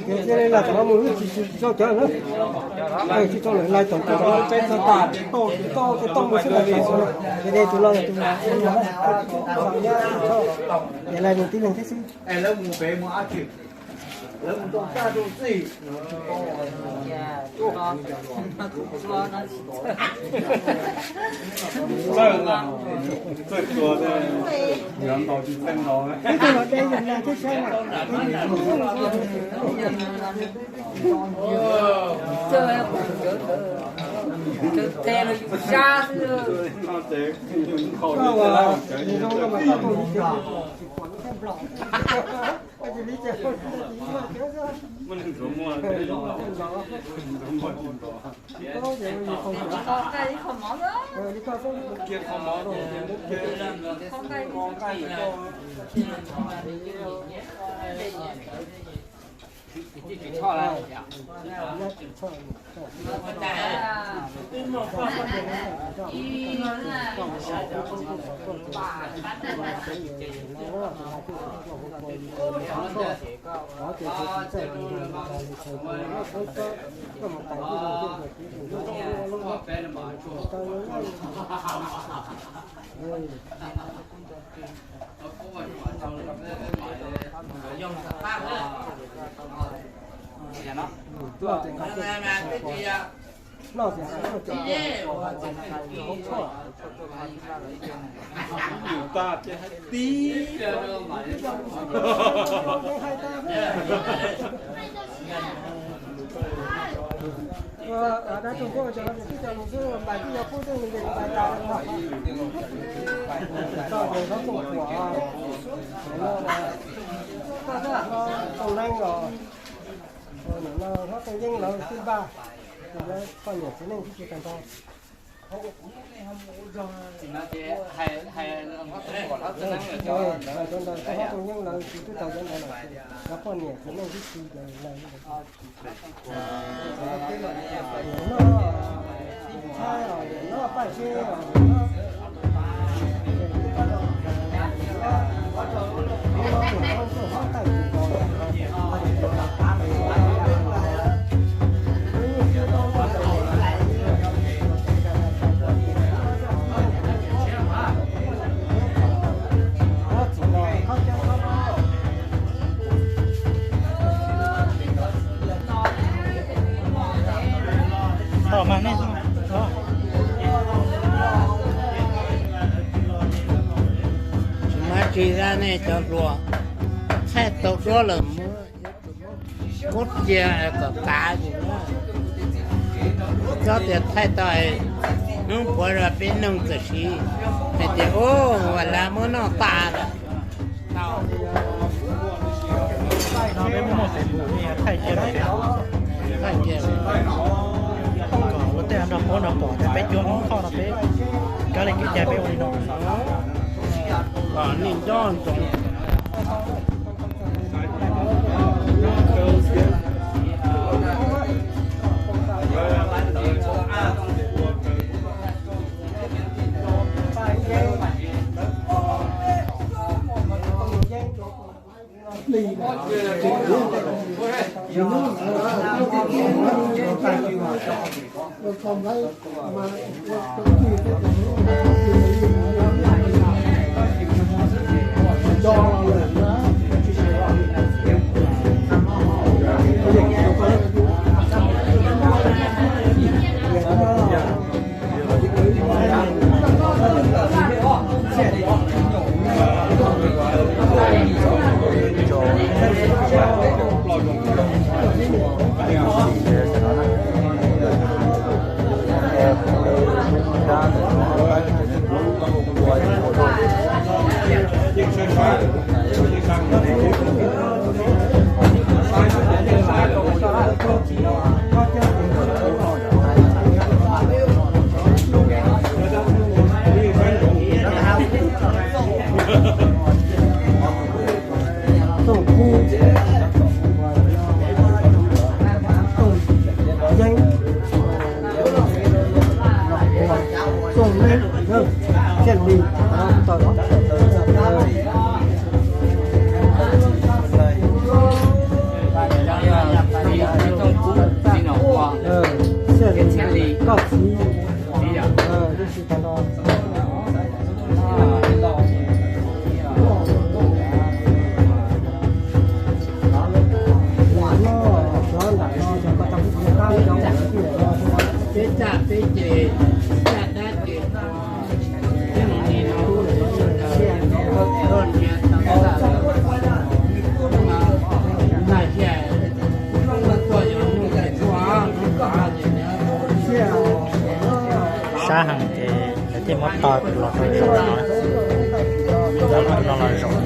Ces cia li lawv tau mus lub tsis tsis tau cov na. Tsis tau lawv lawv tau peb txog tas ces tau ces tau ces tau mus xwb lawv tau. Ces de tus no tus no, es lawv mus tib leeg thiab xwb. Txawj txawj tua tej, yuav ntaus tsis txawj ntaus. Tes los yus sab xwb. Muaj neeg ntxuav muaj, ntxuav muaj ntxuav. Ib qho mov, ib qho mov, ib qho mov. Tau leej os, no hlob Tooj Yeeb lawv xib npaj, poj niam txiv neej tib si tag nrho. Cov ntawd, hlob Tooj Yeeb lawv twb tau cov ntawd lawm, cov poj niam txiv neej tib si lawm. Tsis mas tsis da nej cov hluas, thaij tau duab lawm muab kub cia kom kav zus na. Txhob tias thaij tau hnub puav peb noog txawm siv hais tias ua lav muab noj tas lawm. No peb muab muag xeem mus thaij cia, thaij cia kom ua tej no pom no pom tias peb cuab hnub thoj no peb kab li kev cai peb ua li no. Niaj nco ntsoov. Tooj kub, tooj yeeb, tooj neeb, thiaj li tau. Thiaj li koj txiv. Sab heev ces lawv thiaj muab tog los rau zaum no, muab tus no los zaum.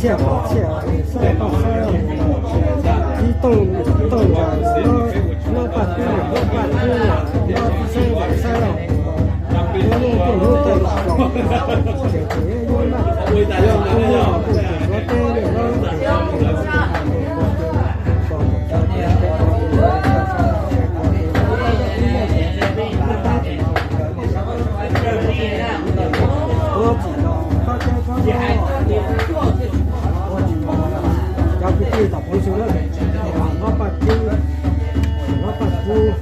Thiaj, thiaj, ib Tooj, Tooj Ntsaws, Hlob Paj Kub, Hlob Paj Kub, Hlob Xeeb Xeeb, nyob nyob tuaj hnub tawm ces kuv yuav naj, kuv yuav tus Suav teb, cov kwv tij tam pov su na, Hlob Paj Kub, Hlob Paj Kub,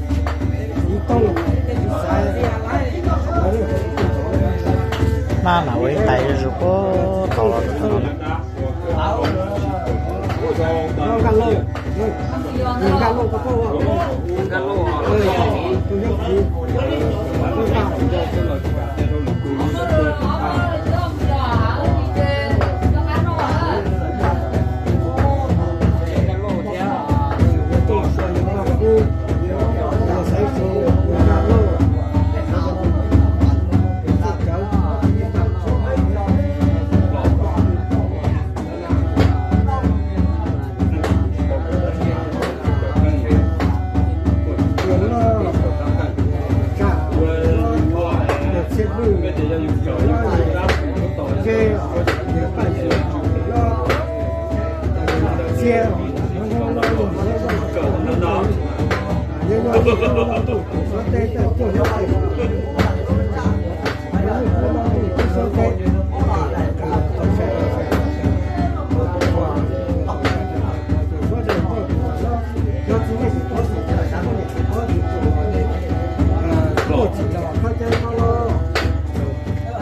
Txiv Tooj, Txiv Xaiv. Maj mam ua ib tais zuj zus puag tod los rau tod no na. Nkaj Lauj, Nkaj Lauj, Nkaj Lauj, tus Hmoob Txiv,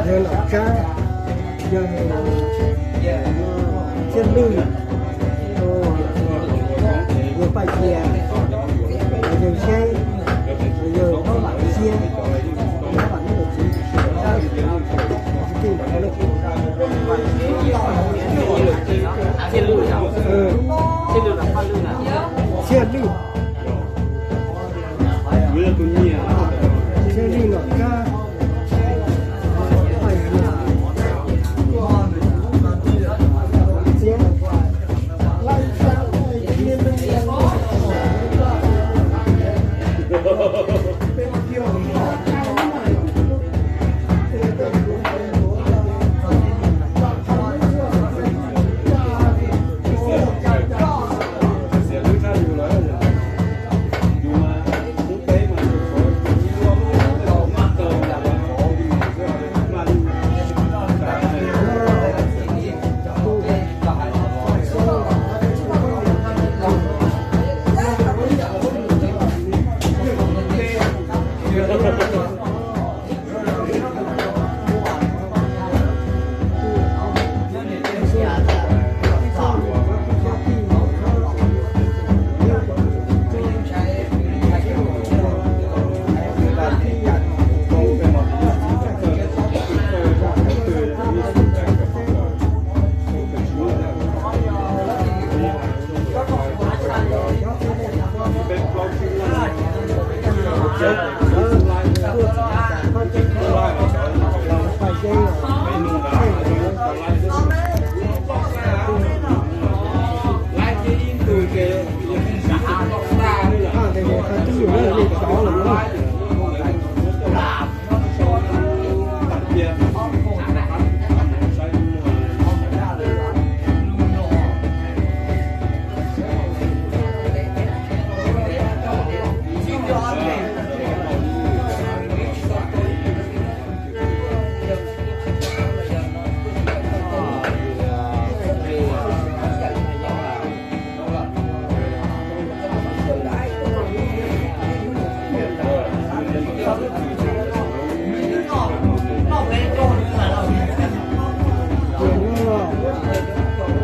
Yawg Nom Tsab, yawg Txiaj Lwj, yawg Paj Yias, yawg Xeeb, yawg Xiab, Txiaj Lwj, Txiaj Lwj Nom Tsab, Paj Yias, Txiab.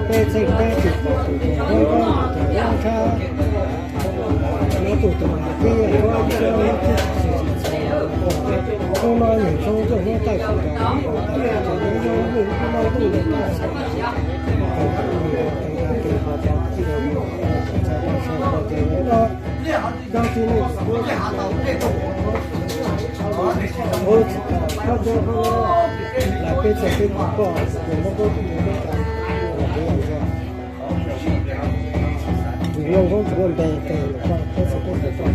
Peb txheej peb tus pom tus tus Hmoob Koob tus Hmoob Tshab, nyob tus tus Hmoob Tib, Hmoob Tib, Hmoob no nyeem tshoob tuaj Hmoob Taij Kuv, Hmoob no tuaj Hmoob Taij Kuv, Yog nkauj ntsuav npe tes los koj, peb txhua peb tes koj.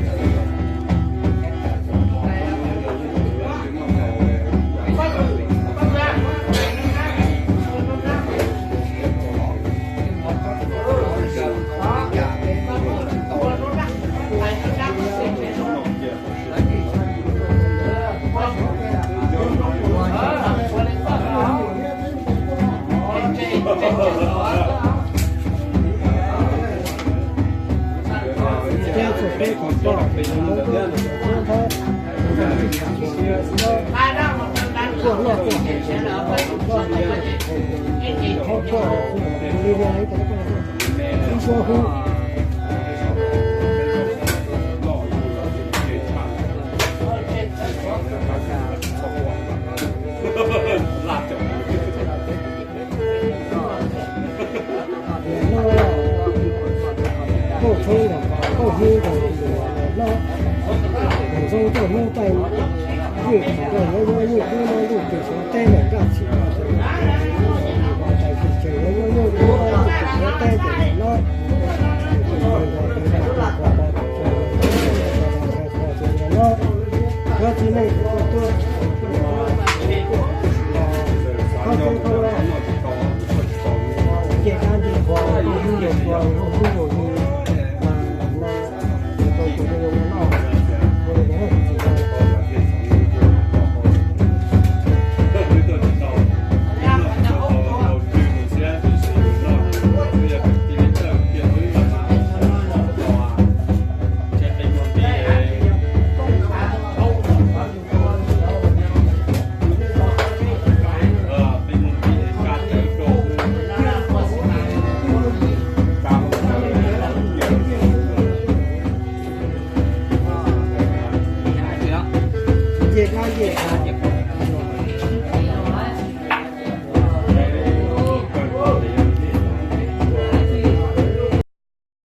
Niam no, koj txheeb los koj hlub rau niam no, niam zoo koj hlub paj ywj, koj yuav yuav nyuj dub no, nyuj twg Suav teb los nkaj tsis tau, tais tsis tseem yuav nyuj dub no, nyuj twg Suav teb ces niam no, niam no, koj txiv neej tuaj tuaj, koj txiv koj los, ces kab nti qhua, hlub hlub tus hlub hlub tus hlub, mas no, tus tus tus tus no, nce dab nce av.